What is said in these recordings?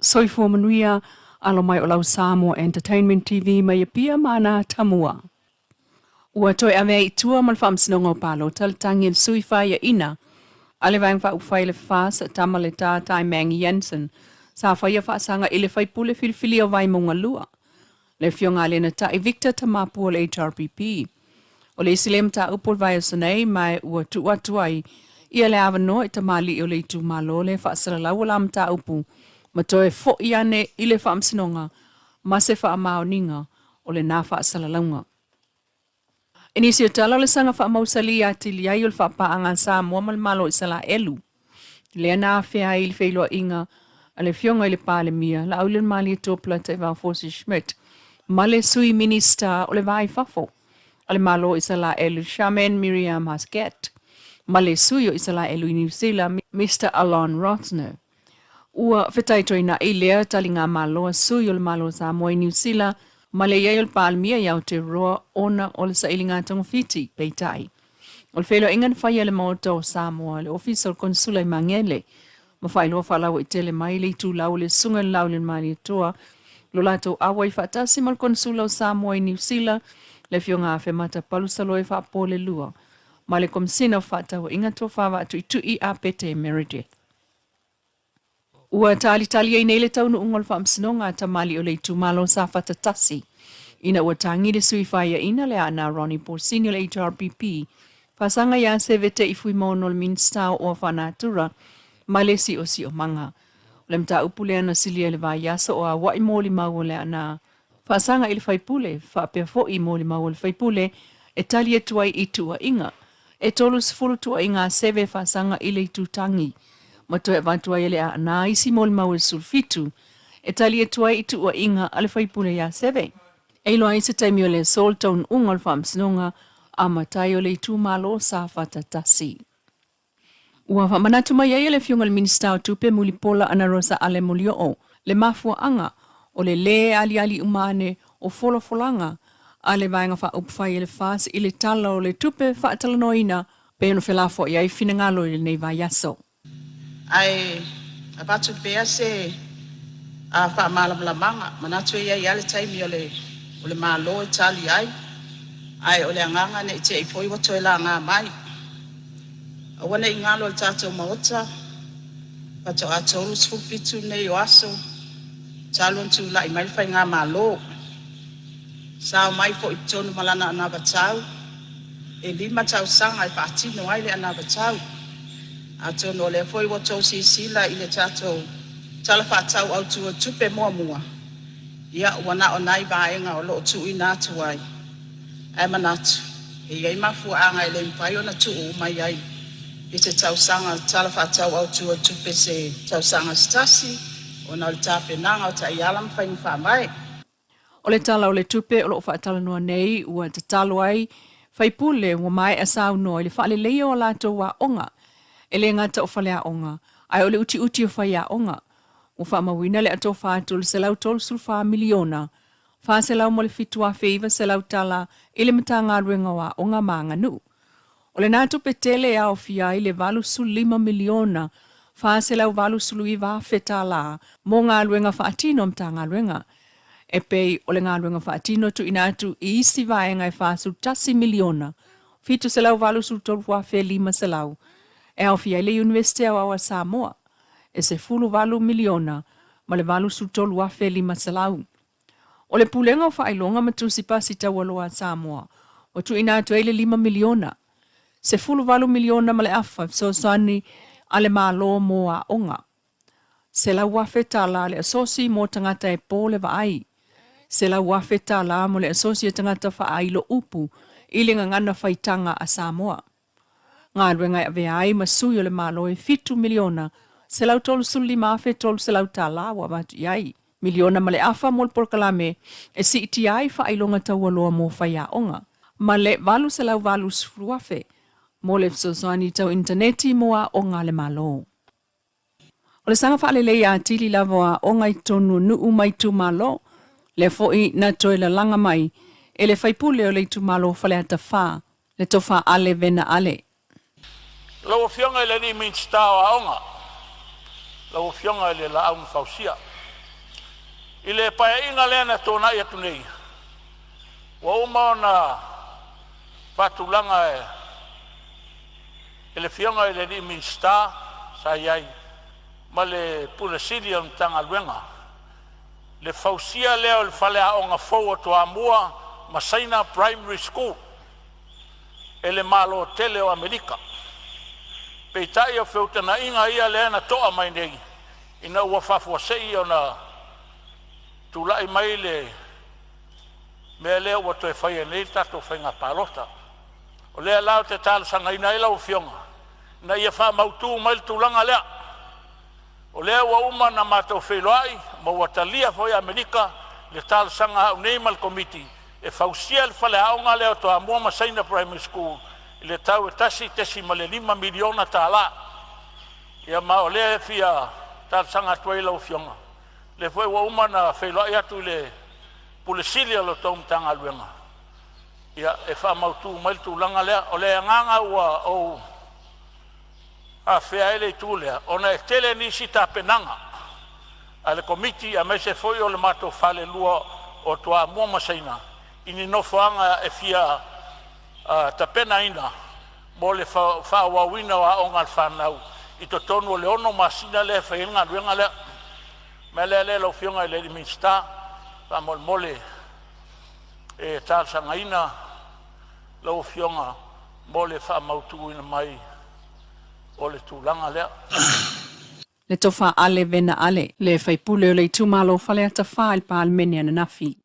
Soifua manuia, alo mai o lau Samoa Entertainment TV mai Apia ma ana Tamua. Ua toe avea i tua ma le Faamasinoga o Palota le tagi a le sui faiaina a le Vaega Faaupufai a le FAS, Tama Le Ta Taimang Jansen, sa faia faasaga i le faipule filifilia o Vaimauga 2, le Afioga a Lenatai Victor Tamapua o le HRPP. O le isi lea mataupu o le vaiaso nei ma ua tuu atu ai ia le avanoa i tamalii o le itumalo lea e faasalalau o la mataupu ma toe fo'i ane i le Faamasinoga ma se faamaoniga o lena faasalalauga. I nisi o tala o le saga faamausali atili ai o le faapaaga a Samoa ma le Malo o Isalaelu, lea na afea ai i le feiloaiga a le Afioga i le Palemia, Laaulialemalietoa Polataivao Fosi Schmidt, ma le Sui Minisita o le Va i Fafo a le Malo o Isalaelu, Charmaine Miriam Hasket, ma le Sui o Isalaelu i Niu Sila, Mister Alon Rosner. Ua fetaitoinaʻi lea taligamalo a sui o le Malo o Samoa i Niu Sila ma le i ai o le Palemia i Aotearoa ona o le sailiga togafiti, peitai, o le feiloaiga na faia e le Maota o Samoa, le Ofisa o le Konesula i Magele, ma faailoa faalauaitele mai le itulau o le Susuga i le Laaulialemalietoa lo latou auai faatasi ma le Konesula o Samoa i Niu Sila, le Afioga Afemata Palusaloe Faapolelua, ma le Komesina o Fefaatauaiga Tofa Vaatuitui Apete Meredith. Ua talitali ai nei le taunuuga o le Faamasinoga a tamalii o le itumalo o Safata 1 ina ua tagi le sui faiaina le Aana Ronnie Borsini o le HRPP faasaga ia Seve Tei Fuimaono o le Minisita o Oa Faanatura ma le Siosiomaga. O le mataupu lea na silia i le vaiaso o aua'i molimau o le Aana Faasaga i le faipule, faapea foi molimau o le faipule e tali atu ai i tuuaiga. E 30 tuuaiga a Seve faasaga i le itutagi, ma toe avatu ai e le Aana isi molimau e 17 e tali atu ai i tuuaiga a le faipule iā Seve. E iloa ai se taimi o le aso le taunuuga o le faamasinoga a matai o le itumalo Safata 1. Ua faamanatu mai ai e le Afioga i le Minisita o Tupe Mulipola Anarosa Ale Molioo le mafuaaga o le lē aliali uma ane o folafolaga a le Vaega Faaupufai a le FAS i le Tala o le Tupe faatalanoaina pei ona felafoai ai finagalo i lenei vaiaso. Ae avatu pea se faamalamalamaga, manatu e i ai lava le taimi o le Malo e tali ai, ae o le agaga ne i te i foi ua toe laga mai. Aua ne i galo i le tatou Maota, faatoa 37 nei o aso talu ona tulai mai le Faigamalo. Sa omai foi i totonu ma lana anavatau, e 5 tausaga e faatino ai le anavatau. Atonu o lea foi ua outou silasila i le tatou Tala Faatatau Autu o Tupe muamua, ia ua na o nai vaega o lo o tuuina atu ai. Ae manatu, e i ai mafuaaga e le mafai ona tuu uma i ai i se tausaga Tala Faatatau Autu o Tupe se tausaga se tasi, ona o le tapenaga o taiala ma faiga faavae. O le Tala o le Tupe o lo o faatalanoa nei ua tatalo ai faipule ua maea saunoa i le faaleleia o a latou aoga, e le gata o faleaoga, ae o le utiuti o faiaoga. Ua faamauina le atofa atu o le $134 miliona $407,900 i le Matagaluega o Aoga ma Aganuu. O lena tupe tele e aofia ai le $85 miliona $489,000 mo galuega faatino a Matagaluega, e pei o le galuega faatino tuuina atu i isi vaega e $41 miliona $783,500 e aofia ai le Iunivesite Aoao a Samoa e $18 miliona ma le $83,500. O le Pulega o Faailoga ma Tusi Pasi Taualoa a Samoa ua tuuina atu ai le $5 miliona, $18 miliona ma le afa fesoasoani a le Malo mo aoga, $100,000 le asosi mo tagata e po le vaai, $100,000 mo le asosi a tagata faailo upu i le gagana faitaga a Samoa. Galuega e avea ai ma sui o le Malo e $7 miliona $135,300 ua avatu i ai. Miliona ma le afa mo le polokalame e siitia ai faailoga taualoa mo faiaoga, ma le $880,000 mo le fesoasoani tau initaneti mo aoga a le Malo. O le saga faaleleia atili lava o aoga i totonu o nuu ma itumalo, lea foi na toe lalaga mai e le faipule o le itumalo o Faleata 4, le Tofa Ale Vena Ale. Lau Afioga i le Minisita o Aoga, lau Afioga i le Laau na Fausia. I le Paeaiga lea na tuanai atu nei, ua uma ona faatulaga e le Afioga i le Minisita sa i ai ma le Pule Sili o le Matagaluega le fausia lea o le faleaoga fou o Toamua ma Saina Primary School e le Malo tele o Amerika. Peitai o feutagaiga ia lea na to'a mai nei ina ua faafuasei ona tulai mai le mea lea ua toe fai ai nei le tatou faiga palota. O lea la ou te talosagaina ai lau Afioga ina ia faamautu mai le tulaga lea. O lea ua uma ona matou feiloai ma ua talia foi e Amerika le talosaga a au nei ma le Komiti e fausia le faleaoga lea o Toamua ma Saina Primary School i le tau e $1.5 miliona. Ia ma o lea e fia talosaga atu ai i lau Afioga, o lea foi ua uma ona feiloai atu i le Pule Sili o la outou Matagaluega e faamautu mai le tulaga lea. O le agaga ua ou afea ai le itu lea, ona e tele nisi tapenaga a le Komiti aemaise foi o le matou falelua o Toamua ma Saina i ni nofoaga e fia tapenaina mo le faaauauina o aoga a le fanau i totonu o le 6 masina lea e fai ai le galuega lea. O le mea lea lau Afioga i le Minisita, faamolemole e talosagaina lau Afioga mo le faamautuina mai o le tulaga lea. Le Tofa Ale Vena Ale, le faipule o le itumalo Faleata 4 i le Palemene ananafi.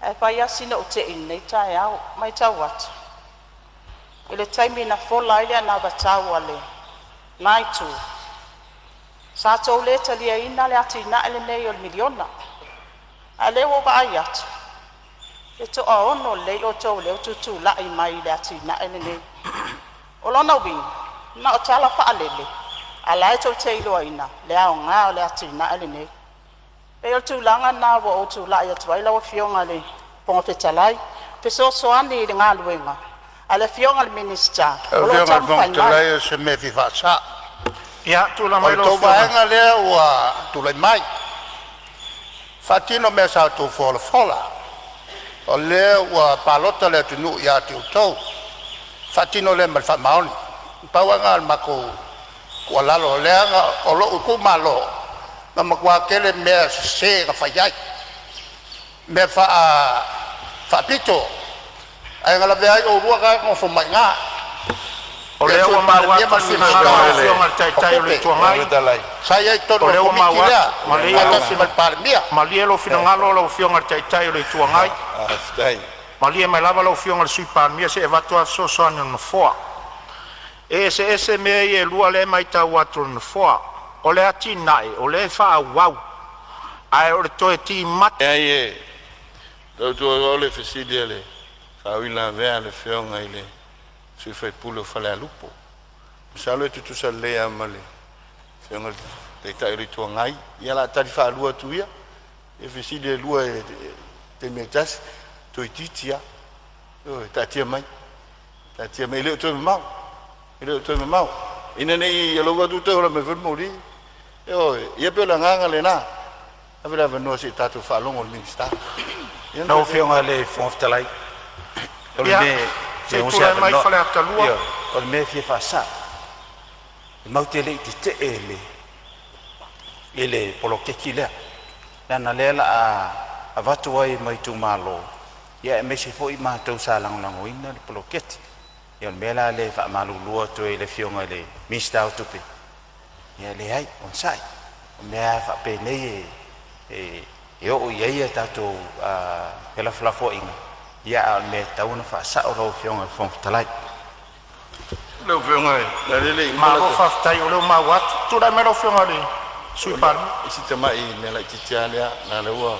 Ae fai lava sina ou tei i lenei taeao. E matau atu i le taimi na fola ai le anavatau a lena itu, sa outou le taliaina le atinae lenei o le miliona. A o lea ua ou vaai atu e toaono lelei outou o lea ua tutulai mai i le atinae lenei. O lona uiga na o tala faalele, a o la e tou te iloaina le aoga o le atinae lenei. E pei o le tulaga lena ua ou tulai atu ai lau Afioga i le Fofoga Fetalai, e fesoasoani i le galuega a le Afioga i le Minisita Lau o lo o Afioga i le Fofoga taumafai mai. Fetalai o se mea e fia faasa'o. Tulai O mai le lau tou Afioga. vaega lea ua tulai mai, faatino mea sa outou folafola, o lea ua palota le atunuu ia te outou, faatino lea ma le faamaoni. Pau lava lena o le matou tuualalo, leaga o lou itumalo na matua tele mea sese na fai ai, mea faapito, ae na lavea ai oulua na e nonofo mai i ina, O le lea Sui ua maua Palemia atu ma le le Sui finagalo Minisita o lau o Afioga i le Taitai o le Tupe Itu Agai. sa i ai i O totonu o le lea ua Komiti maua lea atu, malie lou faatasi ma le Palemia. malie lou finagalo lau Afioga i le Taitai o le Itu Agai. Malie mai lava lau Afioga i le Sui Palemia se i avatu a fesoasoani a le Nofoa. E eseese mea ia e lua lea e matau atu e le Nofoa. O le atinae o lea e faaauau, ae o le toe timata Leai e tautua le fesili a le faauilavea a le afioga i le sui usufono o Falealupo. Masalo e tutusa lelei lava ma le afioga i le Taitai o le Itu Agai. Ia o le a tali faalua atu ia i fesili e lua i le taimi e tasi, toeitiiti lava. Ioe, taatia mai, taatia mai, e le o toe mamao, e le o toe mamao. Ina ne i alofa atu toe ola mai foi le moli. Ioe, ia pei o le agaga lena, ave le avanoa se i tatou faalogo i le Minisita. Ia ona Lau toe foi Afioga i le Fofoga Fetalai, o le Ia, mea e se fia i maua se tulai mai avanoa. Faleata 2. Ioe, o le mea e fia faasa'o, e matou te le i tete'e i le i le poloketi lea, leaga o lea o le a avatu ai ma itumalo, aemaise foi matou sa lagolagoina le poloketi. Ia o le mea la lea e faamalulu atu ai i le Afioga i le Minisita o Tupe, ia leai, onosai. O mea a faapenei e oo i ai a tatou felafolafoaiga, ia a o le mea e tatau ona faasa'o lau Afioga i le Fofoga Fetalai. lea. Lau Afioga leaga o lea e le i uma Malo lau faafetai o lea ua maua atu. Tulai mai lau Afioga i le Sui Palemia. Si tamai mea laitiiti lava lea, leaga o lea ua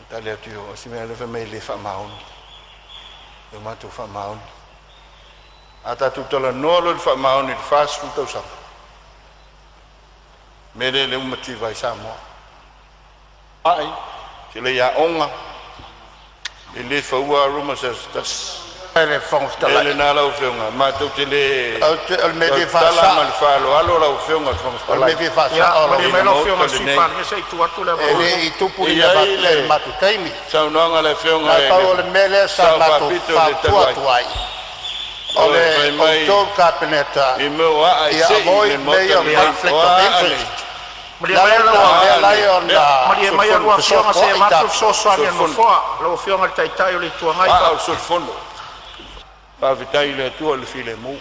tali atu i o, o si mea lea fai mai e le faamaoni, e matou faamaoni. A tatou talanoa loa i le faamaoni i le 40 tausaga, o le mea lea ua mativa ai Samoa, ai, sele'i aoga, e le faua lava Roma i se aso se tasi. Le Fofoga E Fetalai. Lena lau Afioga, matou te le O le mea fia tautala ma faasao. le faaaloalo lau Afioga i le Fofoga O le mea Fetalai. fia Ia, faasao malie lau mai lau Maota Afioga i le Sui lenei. Palemia se i tuu atu le E avanoa. le i tupu E ni i mea ai faapea i le le matou taimi. saunoaga a le Afioga Na i pau le o le mea lea sa Sao matou Faapito i le fautua talu ai. atu ai. O O le fai mai outou Kapeneta i mea o aa e ia sei i le avoid Maota mea o lenei. conflict O of aa nei. interest. Malie La mai la lau la mea Ah, la le- ia ona Malie mai lau Afioga se i fesoasoai avatu le tatou. fesoasoani a le Solifono. Nofoa, lau Afioga i le Taitai o le Itu Agai. Aa o le solifono. Faafetai i le Atua i le filemu.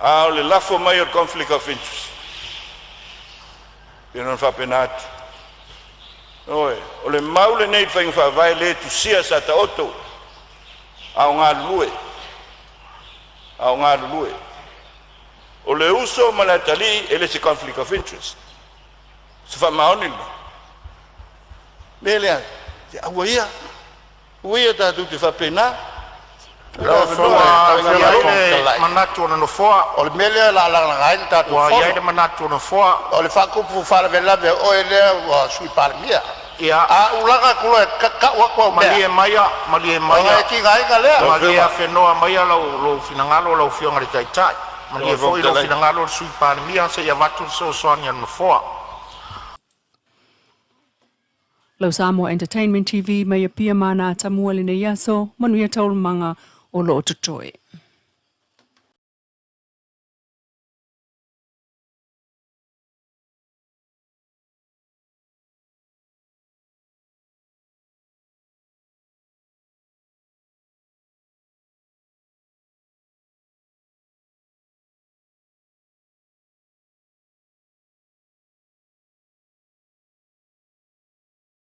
A o le lafo mai o le conflict of interest. Pe ona faapena atu. Oe, o le mau lenei i le faiga faavae le tusia sa taoto a o galulue, a o galulue. O le uso ma le atalii e le se conflict of interest. Se faamaoni lena. Mea lea, aua ia, aua ia tatou te faapena. Lau Afioga Ua i le i ai Fofoga le Fetalai, manatu o le Nofoa. O le mea lea o le a lagalaga ai le tatou Ua i ai le fono. manatu o le Nofoa. O le faatupu faalavelave o oe lea ua Sui Palemia. Ia, A ulaga atu loa e tau atu au malie mea, maia, malie ona maia, e tigaina lea. Malie afenoa maia lou finagalo lau Afioga i le Taitai. Malie Lau foi lou Fetalai. finagalo le Sui Palemia se i avatu le fesoasoani a le Nofoa. Lau Samoa Entertainment TV mai Apia ma nā tamua lenei aso, manuia taualumaga o lo o totoe.